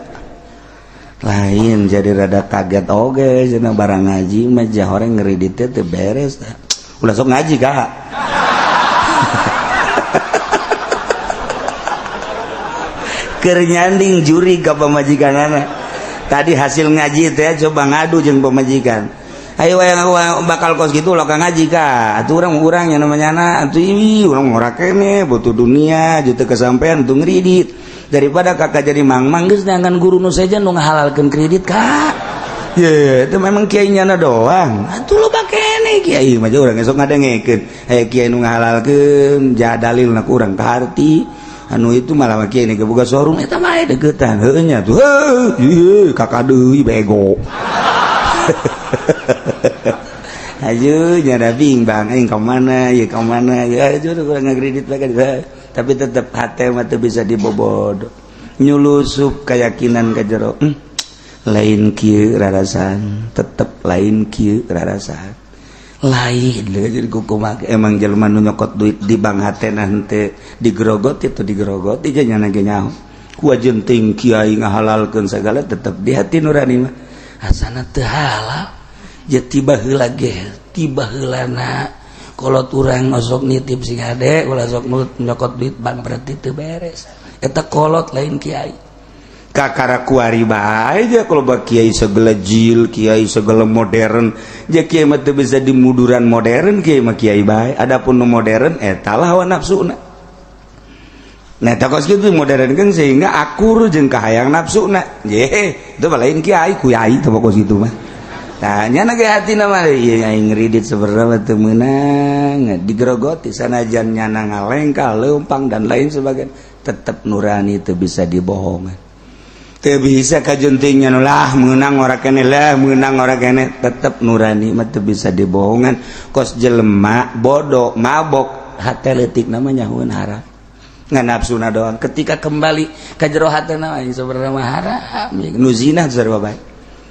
Lain jadi rada kaget oge cenah, barang ngaji mah jahoreng ngreditnya teu beres tah. Ulah sok ngaji kak. Keur nyanding juri ka pamajikanana. Tadi hasil ngaji teh coba ngadu jeung pamajikan. Ayo yang bakal kos gitu lo ngaji ka. Atuh urang-urang yang namanya anak atuh ih urang ngora kene butuh dunia juta kesampean tuh ngredit. Daripada kakak jadi mang-mang geus neangan guru nu sejen nu ngahalalkeun kredit kak. Ye, itu memang kiai nyana doang. Atuh lo kene kiai mah urang esok ngadengekeun. Aya kiai nu ngahalalkeun ja dalilna ku urang kaharti. Anu itu malah kiai ni boga showroom eta mah deukeutan. Heueuh nya tuh. Heueuh, kakak deui bego. Ayo nyana bing bang aing ka mana ieu ka mana ya ayo kurang ngakredit lagi, tapi tetep hate mah teu bisa dibobodo, nyulusup keyakinan ka jero. Lain kieu rarasan, tetep lain kieu rarasan, lain jadi kumaha emang jelema nu nyokot duit di bank hatena henteu digerogoti itu digerogoti nya nyana ge nyaho ku jenting kiai ngahalalkeun segala, tetep di hati nurani mah asana teu halal. Ja tiba heula ge, tiba heulana Kolot urang osok nitip sing hade, ulah sok nyokot duit bank, berarti teu beres. Eta kolot, lain kiai. Kakara kuari bae aja. Kalau bak kiai segala jil, kiai segala modern ja, kiai mah teu bisa dimuduran modern. Kiai mah kiai bae. Adapun nu modern eta lah hawa nafsuna. Nah, kos kitu modern kan, sehingga akur jeung kahayang nafsuna. Ye, itu mah lain kiai, kuyai teh kos kitu mah. Nah, nyana ge hatina mah ieu aing ngridit sebenarnya teu meunang digerogoti, sanajan nyana ngalengkah leumpang dan lain sebagainya, tetep nurani teu bisa dibohongan, teu bisa kajuntingnya lah meunang ora kene lah, meunang ora kene, tetep nurani mah teu bisa dibohongan. Kos jelema bodoh mabok, hate leutik namanya nyahoeun haram, ngan nafsuna doang. Ketika kembali ke jero hatena, aing sebenarnya mah haram. Nu zina sarua bae.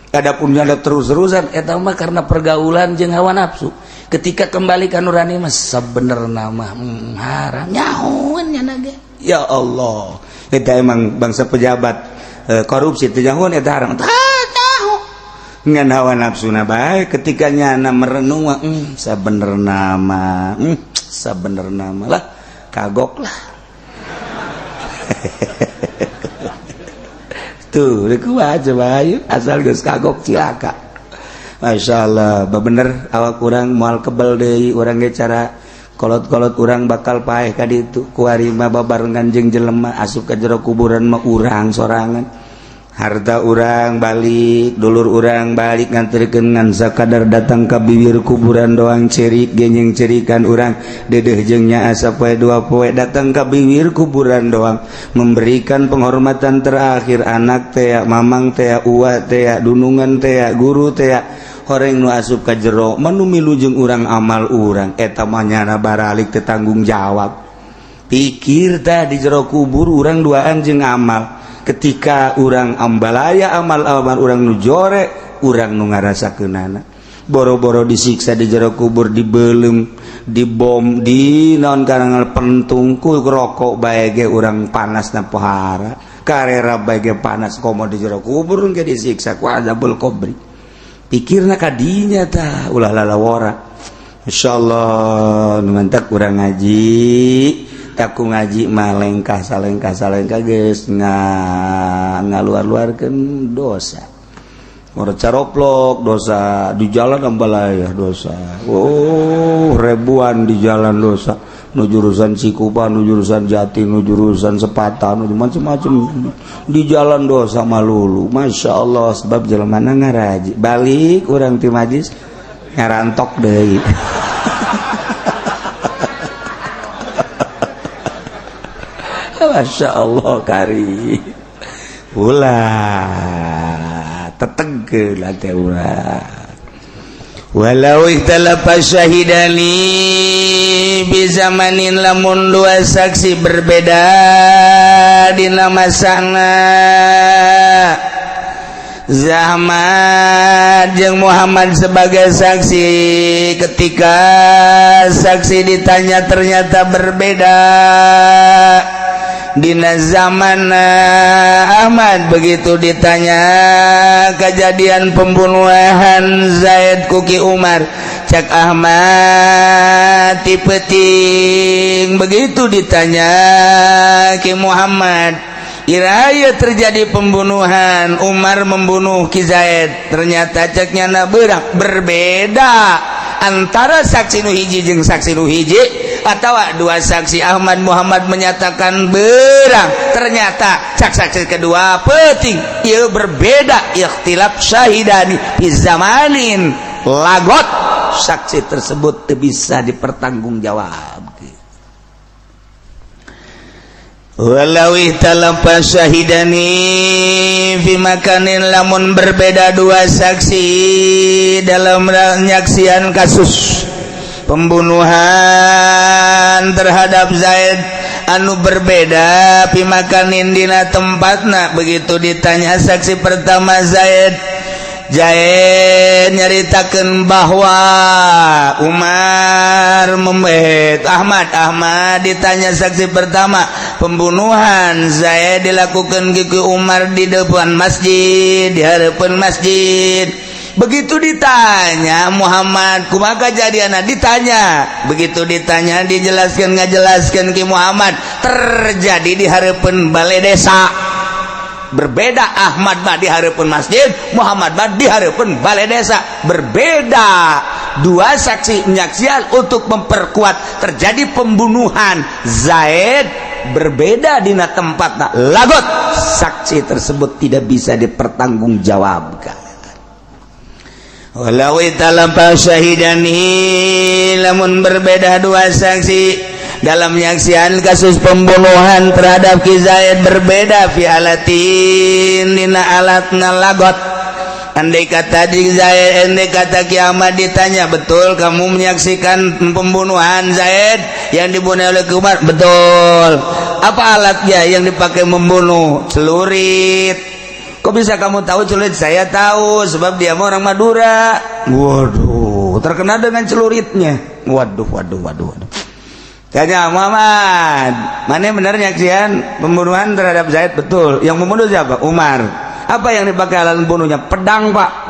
Adapun ada terus-terusan, eta mah karena pergaulan jeung hawa nafsu. Ketika kembali ka nurani mah, sebenarnya mah haram, nyahoeun nyana ge. Ya Allah, eta emang bangsa pejabat korupsi teu nyahoeun eta haram. Tahu ngan hawa nafsuna bae. Ketika nyana merenung, sabenerna mah, sabenerna mah lah, kagok lah tuh. Kumaha coba? Ayo, asal geus kagok cilaka. Masya Allah, bener awak urang moal kebel deui. Urang ge cara kolot-kolot urang bakal paeh ka ditu. Kuari mah babarengan jeung jelema asup ka jero kuburan mah urang sorangan. Harta urang balik, dulur urang balik nganterkeun, ngan sakadar datang ka bibir kuburan doang, cerik genyeng cerikan urang, dedeh jeung nyaah sapoe dua poe. Datang ka bibir kuburan doang, memberikan penghormatan terakhir, anak teh, mamang teh, uwa teh, dunungan teh, guru teh. Horeng nu asup ka jero manu milu jeung urang amal urang, eta mah nyana baralik teu tanggung jawab. Pikir tah, di jero kubur urang duaan jeung amal. Ketika urang ambalaya amal amal urang nu jore, urang nu ngarasakeunana. Boro-boro disiksa di jero kubur, dibelum, dibom, di naon karangan pentungku rokok bae ge urang panas na pohara, karera bae ge panas, komo di jero kubur ge disiksa ku azabul qabri. Pikirna kadinya tah, ulah lalawora. Insyaallah nu mantak urang ngaji, aku ngaji mah lengkah salengkah salengkah geus ngaluar-luarkeun dosa. Ngora caroplok dosa, di jalan ambalaya dosa. Oh, ribuan di jalan dosa. Nu jurusan Cikupa, nu jurusan Jati, nu jurusan Sepatan, nu macam-macam di jalan dosa malulu. Masya Allah, sebab jelema ngaraji. Balik urang ti majlis ngarantok deui. Masya Allah, kari ulah tetengkeun teh ulah. Walau ikhtalafa syahidani bizamanin, lamun dua saksi berbeda dina masana, Zahmad jeung Muhammad sebagai saksi, ketika saksi ditanya ternyata berbeda dina zaman Ahmad. Begitu ditanya kejadian pembunuhan Zaid ku Ki Umar, cek Ahmad ti peuting. Begitu ditanya Ki Muhammad, iraha terjadi pembunuhan, Umar membunuh Ki Zaid, ternyata ceknya na berak berbeda antara saksi nu hiji jeung saksi nu hiji, atau dua saksi Ahmad Muhammad menyatakan berang, ternyata cak saksi kedua peuting. Ieu berbeda, ikhtilaf syahidani fi zamanin, lagot saksi tersebut teu bisa dipertanggungjawab. Walau ikhtalafa syahidani fi makanin, lamun berbeda dua saksi dalam penyaksian kasus pembunuhan terhadap Zaid anu berbeda, fi makanin dina tempatna. Begitu ditanya saksi pertama Zaid, Zaid nyaritakan bahwa Umar membet Ahmad. Ahmad ditanya saksi pertama, pembunuhan Zaid dilakukan ku Umar di depan masjid, di hadapan masjid. Begitu ditanya Muhammad, kumaha kejadian, ditanya, begitu ditanya dijelaskan, ngajelaskan Ki Muhammad terjadi di hareupeun balai desa. Berbeda, Ahmad mah di hareupeun masjid, Muhammad mah di hareupeun balai desa. Berbeda. Dua saksi menyaksikan untuk memperkuat terjadi pembunuhan Zaid, berbeda dina tempat. Lagot, saksi tersebut tidak bisa dipertanggungjawabkan. Walau ikhtalafa syahidani, lamun berbeda dua saksi dalam menyaksikan kasus pembunuhan terhadap Ki Zaid, berbeda fi alatin, dina alatna. Lagot, andai kata di Zaid, andai kata Ki Ahmad ditanya, "Betul kamu menyaksikan pembunuhan Zaid yang dibunuh oleh Umar?" "Betul." "Apa alatnya yang dipakai membunuh?" "Celurit." "Kok bisa kamu tahu celurit?" "Saya tahu sebab dia orang Madura." Waduh, terkenal dengan celuritnya. Waduh, waduh, waduh, waduh. Tanya Muhammad, "Mana benar nyaksian pembunuhan terhadap Zaid?" "Betul." "Yang membunuh siapa?" "Umar." "Apa yang dipakai alat membunuhnya?" "Pedang, Pak."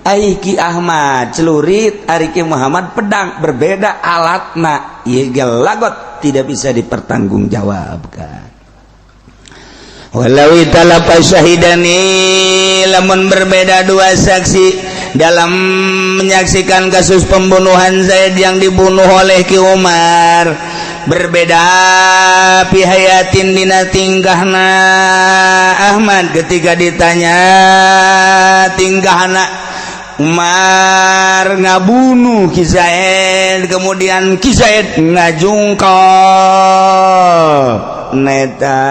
Ari Ki Ahmad celurit, ari Ki Muhammad pedang, berbeda alatna. Ieu lagot, tidak bisa dipertanggungjawabkan. Walau ikhtalafa syahidani, lamun berbeda dua saksi dalam menyaksikan kasus pembunuhan Zaid yang dibunuh oleh Ki Umar, berbeda fi hai'atin, dina tingkahna. Ahmad ketika ditanya tingkahna Umar ngabunuh Ki Zaid, kemudian Ki Zaid ngajungkal neta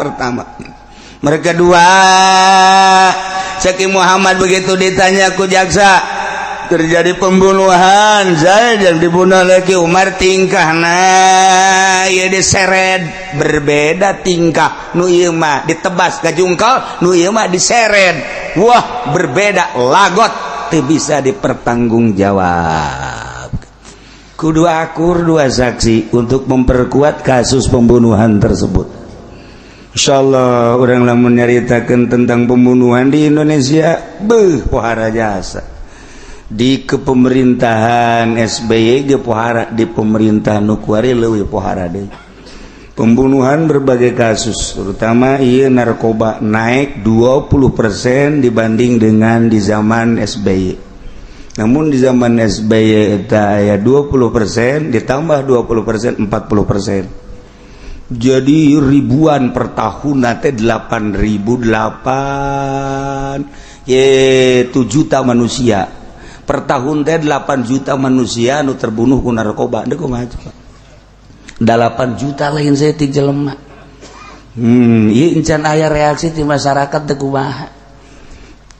pertama. Mereka dua cek Ki Muhammad, begitu ditanya ku jaksa terjadi pembunuhan Zaid yang dibunuh lagi Umar, tingkah nah ya diseret, berbeda tingkah. Nu ieu mah ditebas gajungkal, nu ieu mah diseret. Wah, berbeda. Lagot, teu bisa dipertanggungjawab. Kudu akur dua saksi untuk memperkuat kasus pembunuhan tersebut. Insya Allah urang lamun nyaritakan tentang pembunuhan di Indonesia, beuh, pohara jasa. Di kepemerintahan SBY ge pohara, di pemerintahan nu kuari leuwih pohara deui. Pembunuhan berbagai kasus, terutama iya narkoba naik 20% dibanding dengan di zaman SBY. Namun di zaman SBY eta aya 20% ditambah 20%, 40%, jadi ribuan per tahun nanti 8008 ye 7 juta manusia per tahun teh, 8 juta manusia nu terbunuh ku narkoba. Deh, kumaha coba 8 juta lain saeutik jelema. Ieu encan aya reaksi di masyarakat teh, kumaha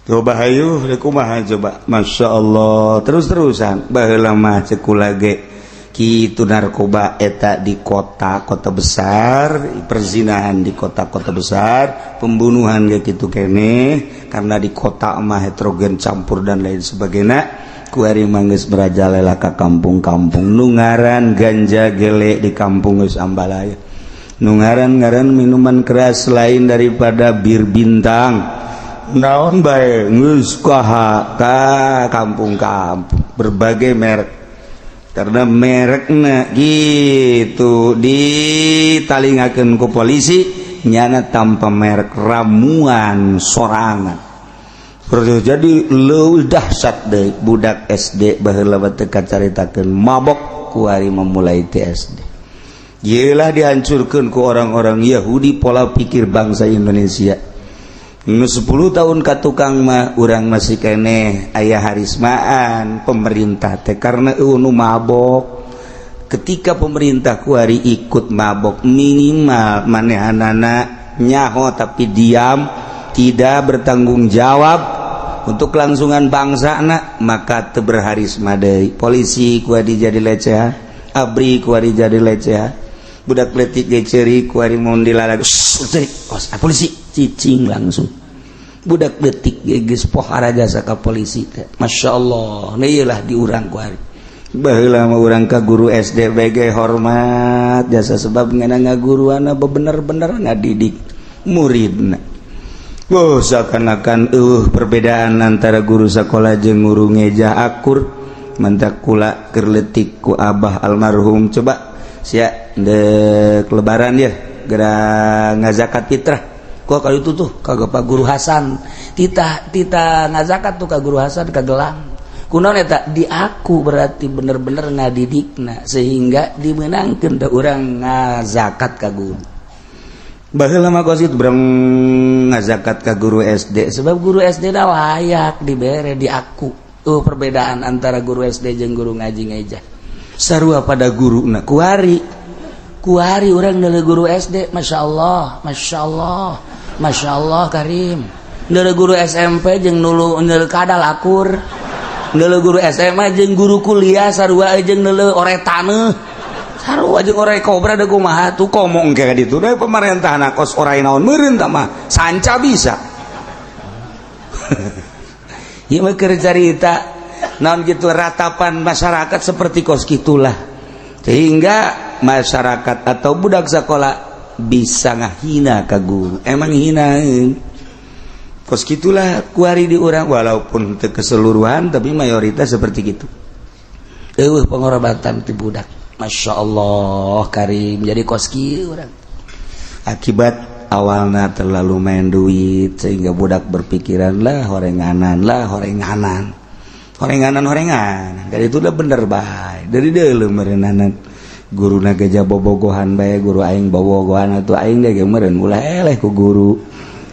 coba? Hayu, kumaha coba? Masya Allah, terus-terusan. Baheula mah cek kula ge kitu, narkoba eta di kota-kota besar, perzinahan di kota-kota besar, pembunuhan kayak gitu kene, karena di kota mah heterogen, campur, dan lain sebagainya. Kuari mah geus merajalela ka kampung-kampung. Nu ngaran ganja gele di kampung geus ambalaya, nu ngaran-ngaran minuman keras lain daripada bir Bintang, naon bae geus kaha ka kampung-kampung, berbagai merek, karena merekna gitu ditalingakeun ku polisi, nyana tanpa merek ramuan sorangan. Jadi leuwih dahsyat deui. Budak SD baheula teu kacaritakeun mabok, kuari memulai ti SD. Yelah, dihancurkan ku orang-orang Yahudi pola pikir bangsa Indonesia. Nu 10 tahun ka tukang mah urang masih keneh aya harismaan pemerintah teh karena nu mabok. Ketika pemerintah kuari ikut mabok, minimal manehanana nyaho tapi diam, tidak bertanggung jawab untuk kelangsungan bangsa anak, maka teu berharisma deui. Polisi kuari jadi lecehan, ABRI kuari jadi lecehan, budak leutik ge ceurik kuari mun dilalag, "Polisi," cicing langsung. Budak leutik geus pohara jasa ka polisi teh. Masya Allah, lah di urang kuari. Baheula mah urang ka guru SD BG hormat jasa, sebab ngana ngaguruana bener-bener ngadidik muridna. Oh, seakan-akan perbedaan antara guru sekolah jeung guru ngeja akur. Mantak kula keur leutik ku abah almarhum, "Coba sia dek lebaran ya geura ngazakat fitrah." Kok kali itu tuh kagak Pak Guru Hasan, tita tita ngazakat tuh ka Guru Hasan ka gelang. Kunaon eta diaku? Berarti bener-bener ngadidikna sehingga dimenangkeun da urang ngazakat ka guru. Baheula mah kos itu berang ngazakat ka guru SD, sebab guru SD dah layak dibere, diaku tuh. Perbedaan antara guru SD jeung guru ngaji ngeja sarua pada guru. Nah, kuari kuari urang neuleuh guru SD, Masya Allah, Masya Allah, Masya Allah Karim. Neuleuh guru SMP jeung nulu neuleuh kadal akur. Neuleuh guru SMA jeung guru kuliah sarua jeung neuleuh oray taneuh, sarua jeung oray kobra. Da kumaha tuh komong kayak gitu deh pemerintah kos oray naon meureun tah mah sanca bisa. Ieu mah keur carita naon gitu, ratapan masyarakat seperti kos gitulah, sehingga masyarakat atau budak sekolah bisa ngahina ke guru. Emang hina kos gitulah kuari di urang, walaupun keseluruhan tapi mayoritas seperti gitu. Eueuh pengorbanan ti budak. Masya Allah Karim, jadi kos kieu urang akibat awalnya terlalu main duit, sehingga budak berpikiran lah horenganan lah, horenganan, horenganan, horenganan. Dari itu udah bener bae dari dulu merenanan guru nageja bobogohan bae. Guru aing bobogohan atau aing ge meureun ulah eleh ku guru,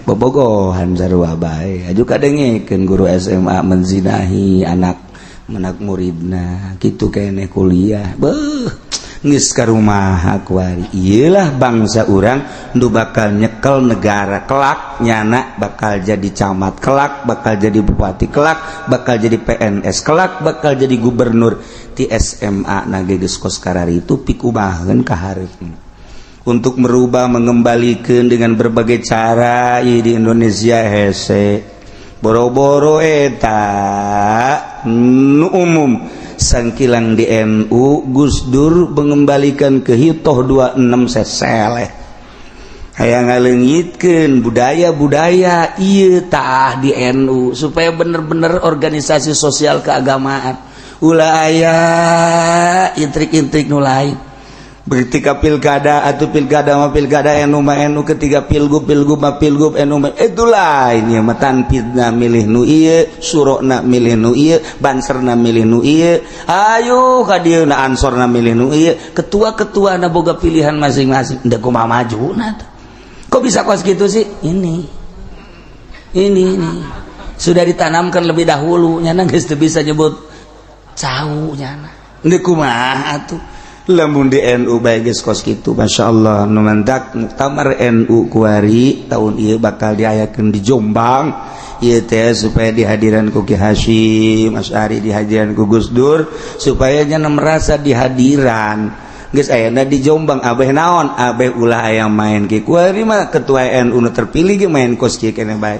bobogohan sarua bae. Aju kadengekeun guru SMA menzinahi anak menak muridna gitu kene kuliah. Beuh, geus ka rumah kuari. Iyalah bangsa urang nu bakal nyekel negara kelak, nyana bakal jadi camat kelak, bakal jadi bupati kelak, bakal jadi PNS kelak, bakal jadi gubernur. Di SMA nage geus kos karari itu pikumaheun ka hareup untuk merubah, mengembalikan dengan berbagai cara di Indonesia hese boro-boro eta nu umum sangkilang di NU. Gus Dur mengembalikan ke hitoh 26 seseleh hayang ngaleungitkeun budaya-budaya ieu tah di NU supaya bener-bener organisasi sosial keagamaan, ulah aya intrik-intrik nu lain. Ketika pilkada atau pilkada mah pilkada, NU mah NU, ketiga pilgub, pilgub mah pilgub, NU mah itu lain ya mah. Tanpidna milih nu ieu, surona milih nu ieu, banserna milih nu ieu, ayo ka dieu na ansorna milih nu ieu, ketua-ketua na boga pilihan masing-masing. Ndek kumaha majuna? Kok bisa kos gitu sih? Ini sudah ditanamkan lebih dahulu. Nyana geus teu bisa nyebut cau nyana. Ndek kumaha atuh lamun di NU bae geus kos kitu? Masya Allah, nu mantak muktamar NU kuari tahun ieu bakal diayakeun di Jombang ieu teh supaya dihadiran ku Ki Hasyim Asy'ari, dihadiran ku Gus Dur, supaya nya merasa dihadiran. Geus ayeuna di Jombang abeh naon, abeh ulah aya main ki. Kuari mah ketua NU nu terpilih ge main kos kieu keneh bae.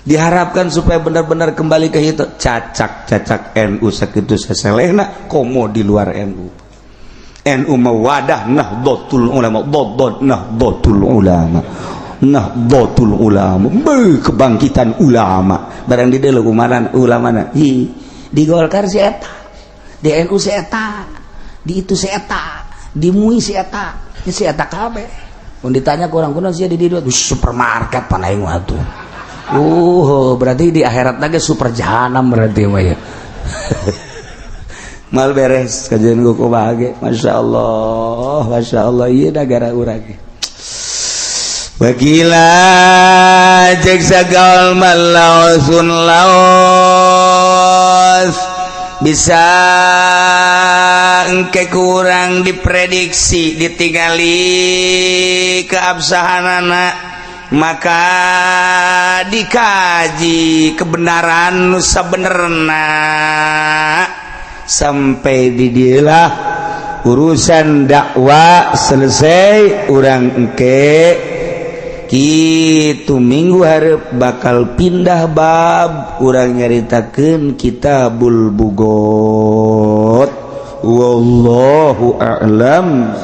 Diharapkan supaya benar-benar kembali ke itu cacak-cacak NU sakitu seselehna komo di luar NU. NU mawadah Nahdlatul Ulama, dodot Nahdlatul Ulama, Nahdlatul Ulama, be kebangkitan ulama barang di deuleu kumaran ulama na. Hi, di Golkar si eta, di NU si eta, di itu si eta, di MUI si eta, si eta kabeh. Mun ditanya ku urang, "Kunaon sia di dieu?" "Supermarket pan aing mah tuh." Berarti di akhirat lagi super jahanam berarti mah ya. Mal beres kajian gue bahagia. Masya Allah, Masya Allah, iya negara urang. Bagila cek sagal malausun laos bisa engke kurang diprediksi, ditinggali keabsahanana, maka dikaji kebenaran nu sabenerna. Sampai di dialah urusan dakwah selesai. Urang engke kitu minggu hareup bakal pindah bab, urang nyaritakeun Kitabul Bughot. Wallahu a'lam.